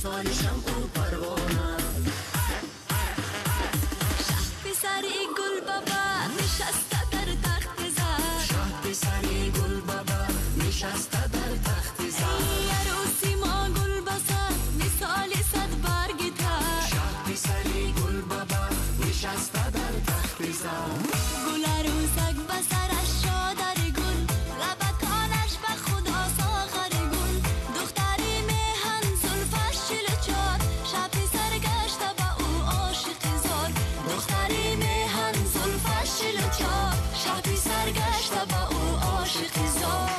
Мисоли шамъу парвона. Шаҳ писари гул баба нишаста дар тахти зар. Шаҳ писари гул баба нишаста дар тахти зар. Эй арӯси мо гул басар мисоли сад барги тар. Шаҳ писари гул баба нишаста дар тахти зар. Гул арӯсак ба сараш чодари гул, лабаконаш ба худо соғари гул. Духтари меҳан зулфаш 44, шаби саргашта ба ӯ ошиқи зор. Духтари меҳан зулфаш 44, шаби саргашта ба ӯ ошиқи зор.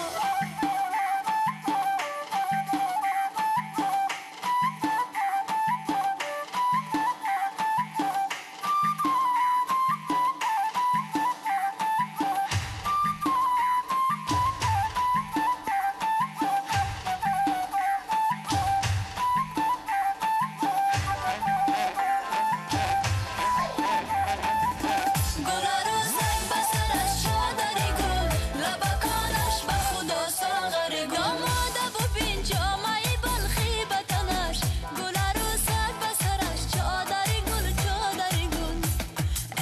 Гул арӯсак ба сараш чодари гул, лабаконаш ба худо соғари гул. Домода бубин ҷомаи балхӣ ба танаш, гул арӯсак ба сараш чодари гул, чодари гул.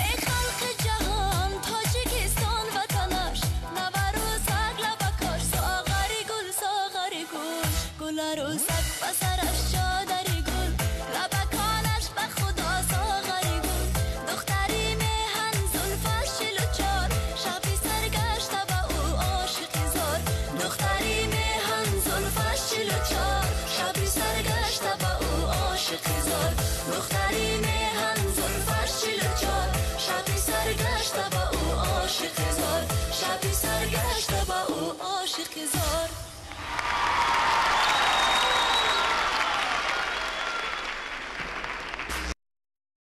Эй халқи ҷаҳон Тоҷикистон ватанаш, наварӯсак лабакош соғари гул, соғари гул. Гул арӯсак ба сараш чодари гул, лабаконаш ба худо соғари гул. Духтари меҳан зулфаш 44, шаби саргашта ба ӯ ошиқи зор. Духтари меҳан зулфаш 44, шаби саргашта ба ӯ ошиқи зор. Духтари меҳан зулфаш 44, шаби саргашта ба ӯ ошиқи зор. Шаби саргашта ба ӯ ошиқи зор.